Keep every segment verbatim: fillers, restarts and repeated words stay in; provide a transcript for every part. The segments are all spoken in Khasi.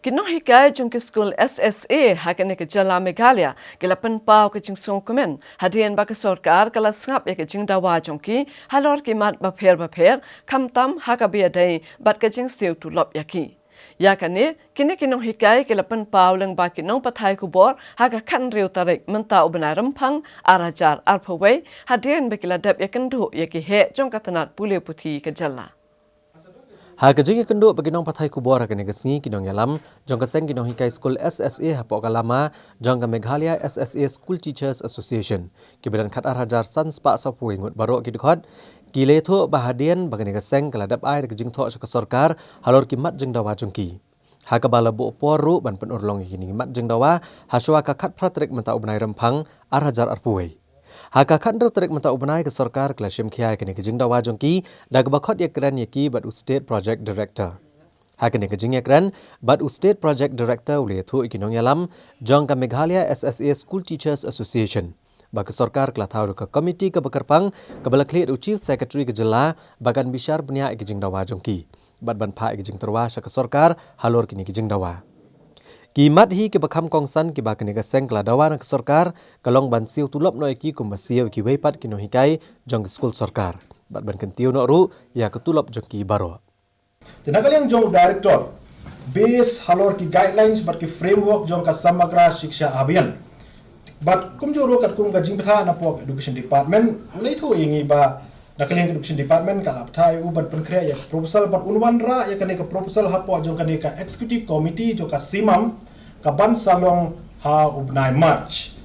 Ki nonghikai jong ki skul S S A ha kane ka jylla Meghalaya ki la pynpaw ka jingsngewkmen hadien ba ka sorkar ka la sngap ïa ka jingdawa jong ki halor ki mat bapher bapher, khamtam ha kaba ïadei bad ka jingsiew tulop ïa ki. Ïa kane, kine ki nonghikai ki la pynpaw lyngba ki nongpathai khubor ha ka khathynriew tarik mynta u bnai Rymphang ar hajar arphew wei, hadien ba ki la dep ïakynduh ïa ki heh jong ka tnat pule puthi ka jylla. Ha ka jingïakynduh bad ki nongpathai khubor ha kane ka sngi, ki nongïalam jong ka seng ki nonghikai skul S S A hapoh ka lama jong ka Meghalaya S S A School Teachers Association, kiba don khatar hajar san spah sawphew wei ngut baroh ki dkhot, ki la ïathuh ba hadien ba kane ka seng ka la dep ai da ka jingthoh sha ka sorkar halor ki mat jingdawa jong ki, ha kaba la buh por ruh ban pynurlong ïa kine ki mat jingdawa hashuwa ka khatphra tarik mynta u bnai Rymphang ar hajar arphew wei. Ha ka khathynriew tarik mynta u bnai, ka sorkar ka la shim khia ïa kane ka jingdawa jong ki da kaba khot ïakren ïa ki bad u State Project Director. Ha kane ka jingïakren bad u State Project Director, u la ïathuh ïa ki nongïalam jong ka Meghalaya S S A School Teachers Association ba ka sorkar ka la thaw da ka komiti kaba kyrpang, kaba la khlieh da u Chief Secretary ka jylla, ba kan bishar bniah ïa ki jingdawa jong ki bad ban phah ïa ki jingtyrwa sha ka sorkar halor kine ki jingdawa. Ki mat hi kiba kham kongsan kiba kane ka seng ka la dawa na ka sorkar ka long ban siew tulop noh ïa ki kumba siew ïa kiwei pat ki nonghikai jong ki skul sorkar, bad ban kyntiew noh ruh ïa ka tulop jong ki baroh. Te na ka liang jong u director, base halor ki guidelines bad ki framework jong ka Samagra Shiksha Abhiyan, bad kumjuh ruh katkum ka jingbthah napoh ka education department, u la ïathuh ïa ngi ba na ka liang ka education department ka la bthah ïa u ban pynkhreh ïa ka proposal bad un wanrah ïa kane ka proposal hapoh jong kane ka executive committee jong ka simam, ka ban sa long ha u bnai March.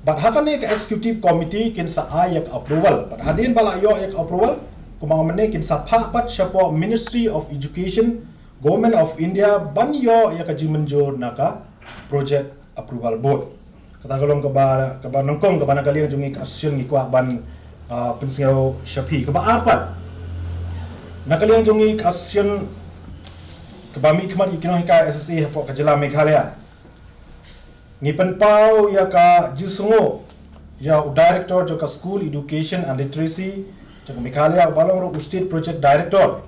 Bad ha kane ka executive committee kin sa ai ïa ka approval. Bad hadien ba la ïoh ïa ka approval, kumba mynne kin sa phah pat shapoh Ministry of Education, Government of India, ban ïoh ïa ka jingmynjur na ka Project Approval Board. Kata ka long kaba, kaba nyngkong kaba na ka liang jong ngi ka association ngi kwah ban, ah, pynsngew sha phi. Kaba ar pat, na ka liang jong ngi ka association kaba mihkhmat ïa ki nonghikai S S A hapoh ka jylla Meghalaya, ngi pynpaw ïa ka jingsngew ïa u director jong ka School Education and Literacy jong ka Meghalaya, uba long ruh u State Project Director,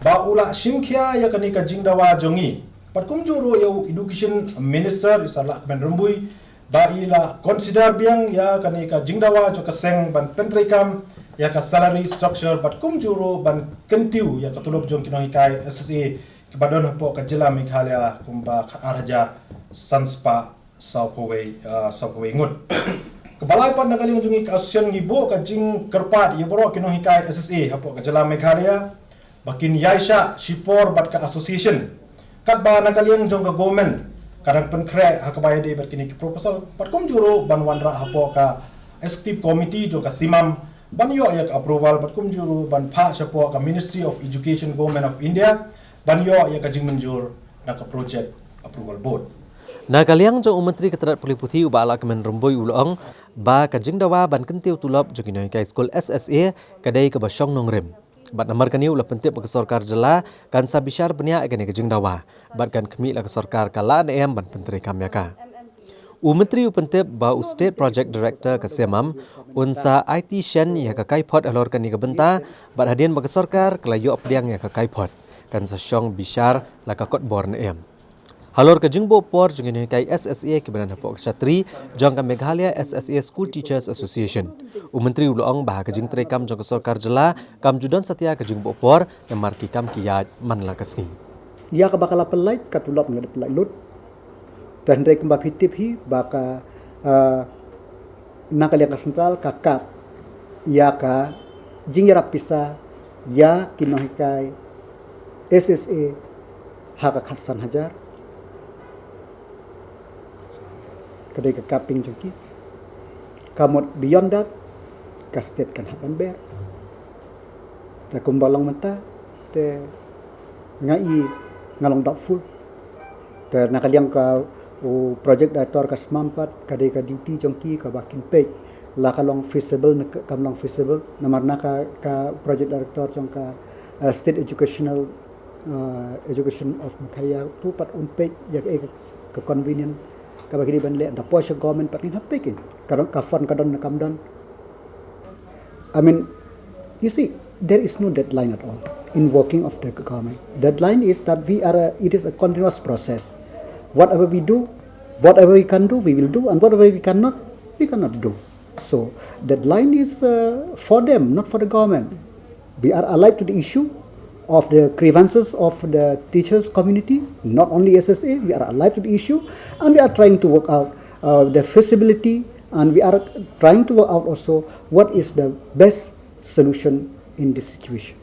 ba u la shim khia ïa kane ka jingdawa jong ngi. Bad kumjuh ruh ïa u Education Minister, i Sir Lahkmen Rymbui, ba i la consider biang ïa kane ka jingdawa jong ka seng ban pyntreikam ïa ka salary structure, bad kumjuh ruh ban kyntiew ïa ka tulop jong ki nonghikai S S A kiba don hapoh ka jylla Meghalaya kumba khatar hajar san spah sawphew wei, ah, sawphew wei ngut. Kaba lai pat, na ka liang jong ngi ka association ngi buh ka jingkyrpad ïa baroh ki nonghikai S S A hapoh ka jylla Meghalaya ba kin ïaishah shipor bad ka association. Katba na ka liang jong ka government ka dang pynkhreh ha kaba ïadei bad kine ki proposal, bad kumjuh ruh ban wanrah hapoh ka executive committee jong ka simam ban ïoh ïa ka approval, bad kumjuh ruh ban phah shapoh ka Ministry of Education, Government of India, ban ïoh ïa ka jingmynjur na ka Project Approval Board. Na ka liang jong u Myntri ka tnat pule puthi, u Bah Lahkmen Rymbui, u la ong ba ka jingdawa ban kyntiew tulop jong ki nonghikai skul S S A ka dei kaba shong nongrim. Bad namar kane u la pyntip ba ka sorkar jylla kan sa bishar bniah ïa kane ka jingdawa, bad kan khmih la ka sorkar ka lah ne em ban pyntreikam ïa ka. U Myntri u pyntip ba u State Project Director ka simam un sa aiti shen ïa ka kaiphod halor kane ka bynta, bad hadien ba ka sorkar ka la ïoh pdiang ïa ka kaiphod, kan sa shong bishar la ka kot bor ne em. Halor ka jingbuh por jong ki nonghikai S S A kiba don hapoh ka shatri jong ka Meghalaya S S A School Teachers Association, u Myntri u la ong ba ha ka jingtreikam jong ka sorkar jylla kam ju don satia ka jingbuh por, namar ki kam ki ïaid man la ka sngi. Ïa kaba ka la pyllait, ka tulop ngi la pyllait lut. Te hynrei kumba phi tip hi ba ka, ah, na ka liang ka central ka kap ïa ka jingïarap pisa ïa ki nonghikai S S A ha ka khatsan hajar. Ka dei ka capping jong ki. Ka mut beyond that, ka state kan hap ban bear. Te kumba long mynta, te nga i nga long doubtful. Te na ka liang ka u project director ka simam pat, ka dei ka duty jong ki kaba kin peit la ka long feasible ne ka, kam long feasible. Namar na ka, ka project director jong ka, eh, State Educational, eh, Education of Meghalaya, to pat un peit ïa ka, ka convenient kaba ki dei ban leh. Da poi sha government pat ngin hap peit kin ka, ka fund ka don ne kam don. I mean, you see, there is no deadline at all in working of the government. Deadline is that we are a, it is a continuous process. Whatever we do, whatever we can do, we will do, and whatever we cannot, we cannot do. So that line is uh, for them, not for the government. We are alive to the issue of the grievances of the teachers community, not only S S A, we are alive to the issue, and we are trying to work out uh, the feasibility, and we are trying to work out also what is the best solution in this situation.